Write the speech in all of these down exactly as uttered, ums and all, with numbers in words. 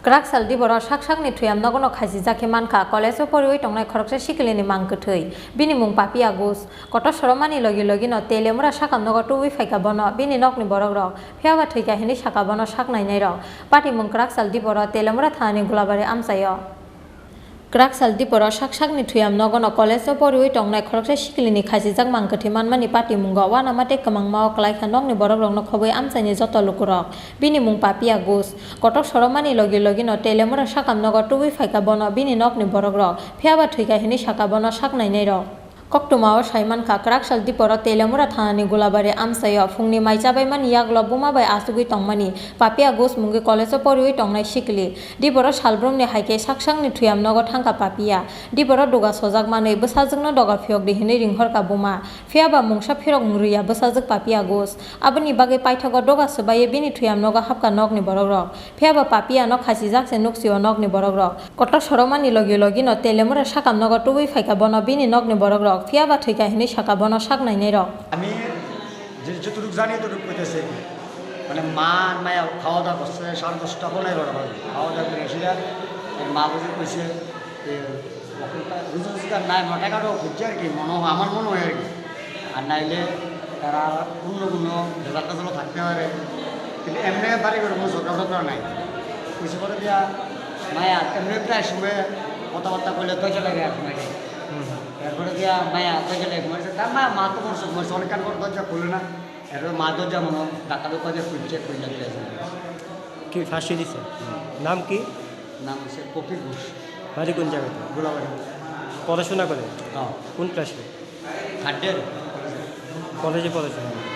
Kwrak sal diboro sak sakni thuyam nogono khachijak khe mankha, college o poriwi tongnai khoroksa sikilini mang kwthwi. Bini mung Papiya Ghosh. Kotor soromani logi logino Teliamura sakam nogo tubui phaikha bono bini nokni borokrok. Phiyaba thwikha hinwi sakha bono sak nainairok. Patimung kwrak sal diboro Teliamura thanani Gulabari amchaio. Kwrak sal diboro sak sakni thuyam nogono college o poriwi tongnai khoroksa sikilini khachijak mang kwthwi manmani patimungo uanama tei kwmangmao kwlaikha nokni borokrokno khobwi amchaini joto lukurok. Bini mung Papiya Ghosh. Kotor soromani logi logino Teliamura sakam nogo tubui phaikha bono bini nokni borokrok. Phiyaba thwikha hinwi sakha bono sak nainairok. Koktwmao sai mankha, kwrak sal diboro Teliamura thanani Gulabari amchaio phungni mai chabaimani yagulo buma bai achugwi tongmani Papiya Ghosh mungwi college o poriwi tongnai sikili. Diboro salbrumni hai khe sak sakni thuyam nogo thangkha Papiya. Diboro duga sojak manwi bwsajwkno doga phiyok di hinwi ringhorkha buma. Phiyaba mungsa phirok mwrwiya bwsajwk Papiya Ghosh. Aboni bagwi paithago doga swbaiwi bini thuyam nogo hapkha nokni borokrok. Phiyaba Papiya no khachijak se nuksio nokni borokrok. Kotor soromani logi logino Teliamura sakam nogo tubui phaikha bono bini nokni borokrok. Phiyaba thwikha hinwi sakha bono sak nainairok. আমি যে যতটুকু জানি ততটুকু কইতেছে। মানে মা আর মায়া খাওয়া দাওয়া করছে সাড়ে দশটা পনেরো এগারো বাজে। খাওয়া দাওয়া করে এসে আর এর মা বুঝে কইছে যে, "রুজি রোজগার নাই, মোটা কাটাও খুঁজছে আর কি, মনে হয়, আমার মনে হয় আর কি।" আর নাইলে তারা অন্য কোনো ভেজাল টেজালও থাকতে পারে, কিন্তু এমনি বাড়ি ঘরে কোনো ঝগড়া টগড়া নাই। কিছু করে দিয়া মায়া এমনি প্রায় সময় কথাবার্তা বলে দরজা লাগে এখন আগে। হুম। এরপরে দিয়া মায়া দরজা লাগে ঘুমাইছে, তার মা, মা তো মরছে, ঘুমাইছে, অনেকক্ষণ পর দরজা খুলে না। এরপরে মা দরজা মনে হয় ধাক্কা ধুক্কা দিয়ে খুলছে, খুলে দিয়ে আসে। কি ফাঁসি দিছে? হুম। নাম কি? নাম হচ্ছে কফি ঘোষ। বাড়ি কোন জায়গাতে? গোলাবাড়ি। পড়াশোনা করে? হ্যাঁ। কোন ক্লাসে? Third year. কলেজে পড়াশোনা করে?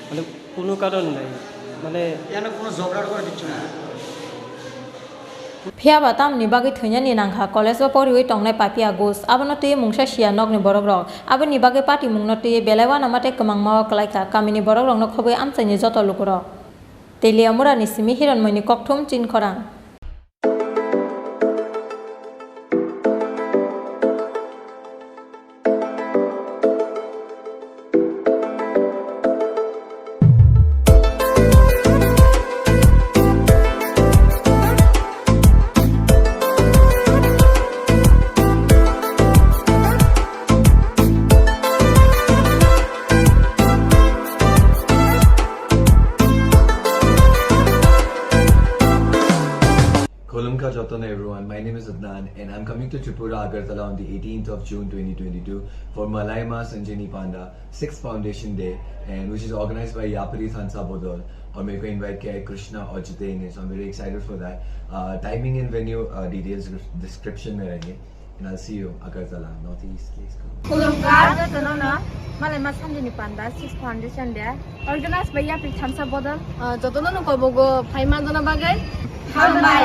মানে কোনো কারণ নাই, মানে এখানে কোনো ঝগড়া করে কিচ্ছু না। Phiyaba tamni bagwi thwinani nangkha college o poriwi tongnai Papiya Ghosh, abono twiwi mungsa siya nokni borokrok, aboni bagwi patimungno twiwi belai uanama tei kwmangmao kwlaikha, kamini borokrokno khobwi amchaini joto lukurok. Teliamurani simi Hironmoini Kokthum, Chinkhorang. Khulumkha jotono everyone, my name is Adnan and I'm coming to Tripura, Agartala on the eighteenth of June twenty twenty-two for Malaima Sanjini Panda sixth Foundation Day, and which is organized by Yapari Thansa Bodol, और मेरे को invite किया है कृष्णा और जितेन ने, so I'm very excited for that. Uh, timing and venue, uh, details description में रहेंगे, and I'll see you Agartala, Northeast. Please come. Khulumkha jotono no, Malaima Sanjini Panda sixth Foundation Day organized by Yapari Thansa Bodol. Uh, jotono no kobogo phai manjana bagwi. Hambai.